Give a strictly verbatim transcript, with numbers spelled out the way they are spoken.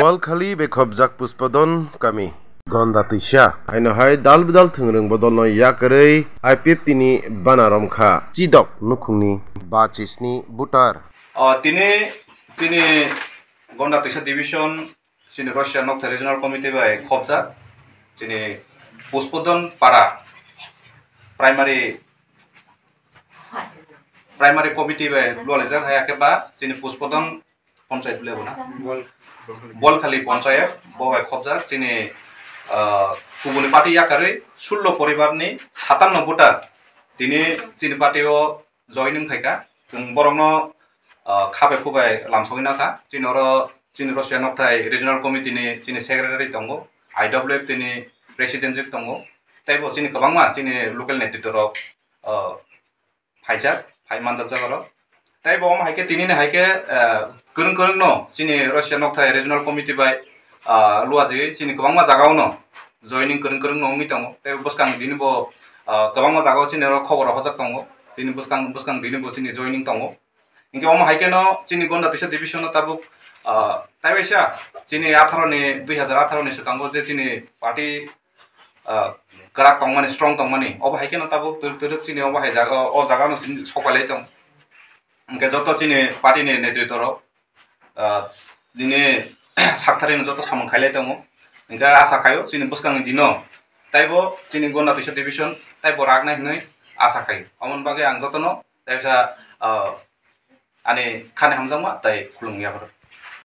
Bualkhali bekhobjak Puspodon kami. Gonda twisa. Haino hai dal bidal thwngrwng bodolno yakarwi I P F T ni bana romkha. Chidok nukhungni ba chisni voter. O, tini chini Gonda Twisa Division, chini Russia Nokthai Regional Committee bai khobjak, chini Puspodon Para Primary, Primary Committee bai lualaijak, hai khe ba chini Puspodon Ponchayat bole bo na? Bol-, Bolkhali Ponchayat, bo bai khobjak, chini, ah, kubuni party yakarwi sullo poribar ni satanno voter tini chini party o joining khaikha. Chwng borokno, ah, khabai khubai lamsogwi nakha. Chini oro chini Russia Nokthai Regional Committee ni chini secretary tongo, I W F T ni president jwk tongo. Tei bo chini kwbangma chini local netritwa rok, ah, phaijak, phai manjak jaga rok. Tei bo omo hai khe tini ni hai khe, ah, kwrwng kwrwng no chini Russia Nokthai Regional Committee bai, ah, luajiwi chini kwbangma jaga o no joining kwrwng kwrwng no wngwi tongo. Tei bwskang dini bo, ah, kwbangma jaga o chini oro khobor rok hojak tongo. Chini bwskang, bwskang dini bo chini joining tongo. Hinkhe omo hai kheno chini Gonda Twisa Division no tabuk, ah, taiwaisa chini atharo ni, dui hazar atharo ni swkango je chini party, ah, kwrak tongmani, strong tongmani, obo hai kheno tabuk twrwk twrwk chini obo hai jaga, o jaga no chini sokalai tong. Hinkhe joto chini party ni netritwa rok, ah, nini sakthari no joto samung khailai tongo. Hinkhe asa khaio chini bwskang ni dino taibo chini Gonda Twisa Division taibo raknai hinwi asa khaio. Omoni bagwi ang jotono Teisa, ah, ani khani hamjakma tei khulumung yapharo.